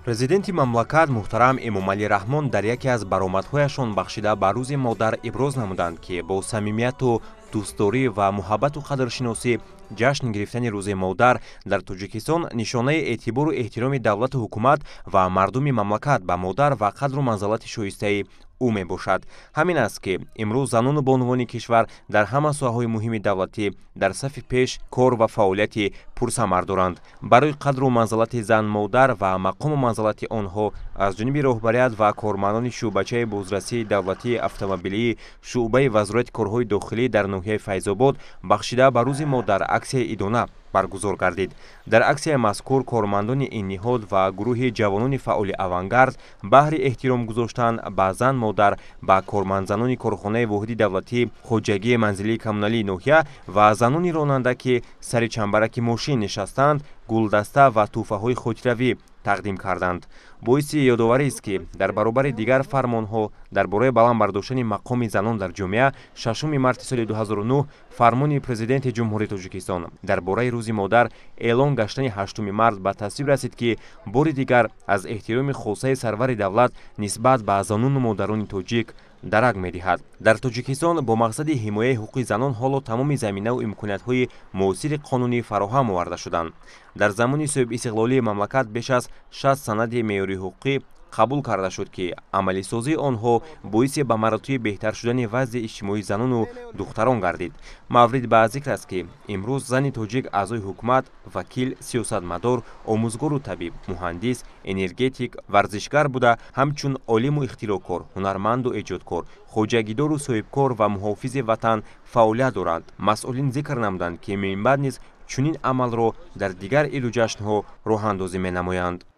Президенти мамлакат муҳтарам Эмомалӣ Раҳмон дар яке аз баромадҳояшон бахшида ба Рӯзи модар иброз намуданд, ки бо самимияту дӯстдорӣ ва муҳаббату қадршиносӣ ҷашн гирифтани Рӯзи модар дар Тоҷикистон нишонаи эътибору эҳтироми давлату ҳукумат ва мардуми мамлакат ба модар ва қадру манзалати шоистаи ӯ мебошад. Ҳамин аст, ки имрӯз занону бонувони кишвар дар ҳама соҳаҳои муҳими давлатӣ дар сафи пеш кор ва фаъолияти пурсамар доранд. Барои қадру манзалати зан-модар ва мақому манзалати онҳо аз ҷониби роҳбарият ва кормандони шӯъбачаи бозрасии давлатии автомобилии шӯъбаи Вазорати корҳои дохилӣ дар ноҳияи Файзобод бахшида ба Рӯзи модар аксияи идона баргузор гардид. Дар аксияи мазкур кормандони ин ниҳод ва гурӯҳи ҷавонони фаъоли «Авангард» баҳри эҳтиром гузоштан ба зан-модар ба кормандзанони корхонаи воҳиди давлатии хоҷагии манзилии коммуналии ноҳия ва занони ронанда, ки сари чамбараки мошин нишастанд, гулдаста ва тӯҳфаҳои хотиравӣ тақдим карданд. Боиси ёдоварист, ки дар баробари дигар фармонҳо дар бораи баланд бардоштани мақоми занон дар ҷомеа, 6 марти соли 2009 фармони Президенти Ҷумҳурии Тоҷикистон дар бораи Рӯзи модар эълон гаштани 8 март ба тасвиб расид, ки бори дигар аз эҳтироми хосаи сарвари давлат нисбат ба занону модарони тоҷик дарак медиҳад. Дар Тоҷикистон бо мақсади ҳимояи ҳуқуқи занон ҳоло тамоми заминаву имкониятҳои муосири қонунӣ фароҳам оварда шуданд. Дар замони соҳибистиқлолии мамлакат беш аз 60 санади меъёрии ҳуқуқӣ қабул карда шуд, ки амалисозии онҳо боиси ба маротиби беҳтар шудани вазъи иҷтимоии занону духтарон гардид. Маврид ба зикр аст, ки имрӯз зани тоҷик аъзои ҳукумат, вакил, сиёсатмадор, омӯзгору табиб, муҳандис, энергетик, варзишгар буда, ҳамчун олиму ихтироъкор, ҳунарманду эҷодкор, хоҷагидору соҳибкор ва муҳофизи ватан фаъолият доранд. Масъулин зикр намуданд, ки минбаъд низ чунин амалро дар дигар иду ҷашнҳо роҳандозӣ менамоянд.